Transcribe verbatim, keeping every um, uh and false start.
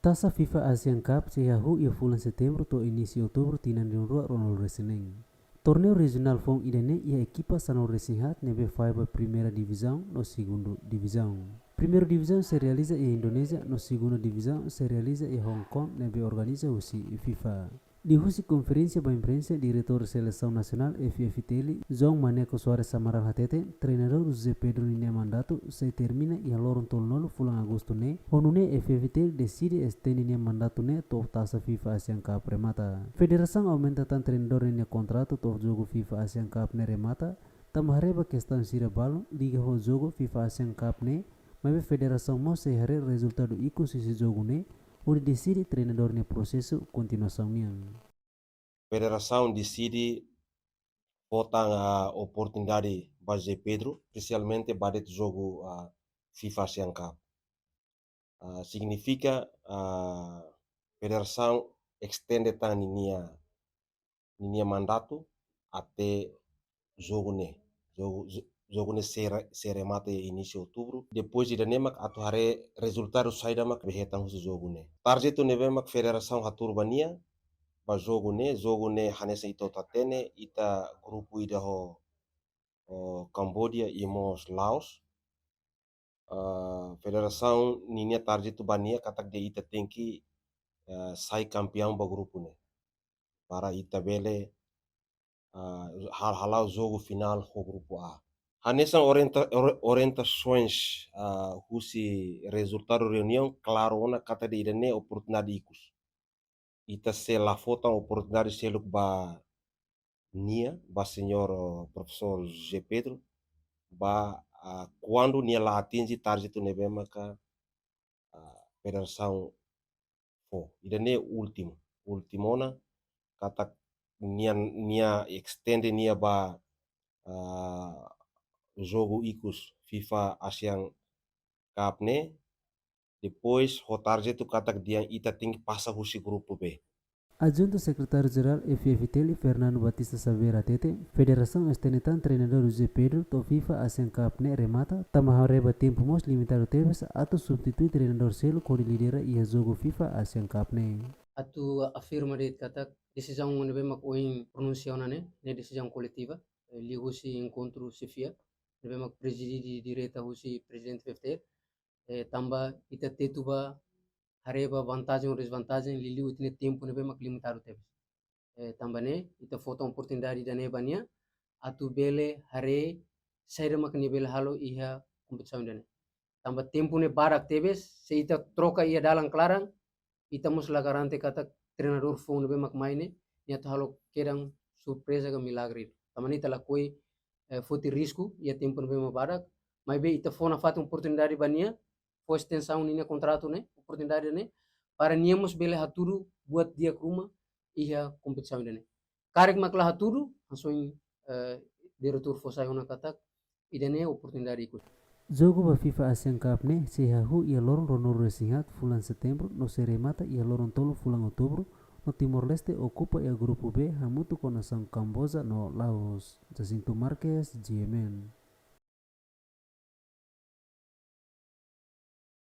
Tasa FIFA Asian Cup sei hahú iha fulan Setembru to'o inísiu Outubru tinan rihun rua ruanulu resin neen. Torneiu rejionál foun ida-ne'e iha ekipa sanulu resin haat ne'ebé fahe ba Primeira Divizaun no Segundu Divizaun. Primeira Divizaun sei realiza iha Indonézia no Segundu Divizaun sei realiza iha Hong Kong ne'ebé organiza husi FIFA. Liuhusi konferénsia ba imprensa, Diretór Selesaun Nasionál F F T L, João Maneco Soares Amaral hateten, treinadór José Pedro ninia mandatu sei termina iha loron tolunulu fulan Agostu ne'e, ho nune'e F F T L deside estende ninia mandatu ne'e to'o Tasa FIFA Asian Cup remata. Federasaun aumenta tan treinadór ninia kontratu to'o jogu FIFA Asian Cup ne'e remata, tanba haree ba kestaun sira balun liga ho jogu FIFA Asian Cup ne'e, maibé federasaun mós sei haree rezultadu ikus husi jogu ne'e, hodi deside treinadór nia prosesu kontinuasaun nian. Federasaun deside fó tan, ah, oportunidade ba José Pedro, espesialmente ba de'it jogu, ah, FIFA Asian Cup. Ah, signifika, ah, federasaun estende tan ninia, ninia mandatu até jogu ne'e. Jogu, jo-, jogu ne'e sei re-, sei remata inísiu Outubru. Depois ida-ne'e mak atu haree rezultadu saida mak be hetan husi jogu ne'e. Tarjetu ne'ebé mak federasaun hatudu ba nia, ba jogu ne'e, jogu ne'e hanesan ita hotu hatene, ita grupu ida ho, ho Kamboja i mós Laos. Ah, federasaun ninia tarjetu ba nia katak dehan ita tenke, ah, sai kampiaun ba grupu ne'e. Para ita bele, ah, hal-, hala'o jogu finál ho grupu A. Hanesan orienta-, ori-, orientasoens, ah, husi rezultadu reuniaun klaru ona katak dehan ida-ne'e oportunidade ikus. Ita sei la fó tan oportunidade seluk ba nia, ba señór, oh, profesór José Pedro, ba, ah, kuandu nia la atinje tarjetu ne'ebé maka, ah, federasaun fó. Ida-ne'e últimu, últimu ona, katak nia, nia estende nia ba, ah, jogu ikus FIFA Asian Cup ne'e, depois ho tarjetu katak dehan ita tenke pasa husi grupu B. Adjuntu Sekretáriu Jerál F F T L Fernando Batista Xavier hateten, federasaun estende tan treinadór José Pedro to'o FIFA Asian Cup ne'e remata, tanba haree ba tempu mós limitadu tebes atu substitui treinadór seluk hodi lidera iha jogu FIFA Asian Cup ne'e. Atu afirma de'it katak desizaun ne'ebé mak ohin pronunsia ona ne'e, ne'e desizaun koletiva, eh, liuhusi enkontru xefia, ne'ebé mak prezide direta husi prezidente F F T L, eh, tanba ita tetu ba haree ba vantajen no dezvantajen liuliu ita-nia tempu ne'ebé mak limitadu tebes. Eh, tanba ne'e, ita fó tan oportunidade ida-ne'e ba nia, atu bele haree saida mak nia bele halo iha kompetisaun ida-ne'e. Tanba tempu ne'e badak tebes, se ita troka iha dalan klaran, ita mós la garante katak treinadór foun ne'ebé mak mai ne'e, nia atu halo kedan surpreza ka milagre. Tanba ne'e ita lakohi, eh, foti risku iha tempu ne'ebé mak badak, maibé ita fó nafatin oportunidade ba nia, fó estensaun ninia kontratu ne'e, oportunidade ne'e, para nia mós bele hatudu buat di'ak ruma iha kompetisaun ida-ne'e. Karik mak la hatudu, hanesan, eh, diretór fó sai ona katak, ida-ne'e oportunidade ikus. Jogu ba FIFA Asian Cup ne'e sei hahú iha loron ruanulu resin haat fulan Setembru no sei remata iha loron tolu fulan Outubru, no Timor-Leste okupa iha grupu B hamutuk ho nasaun Kamboja no Laos. Jacinto Marques, G M N.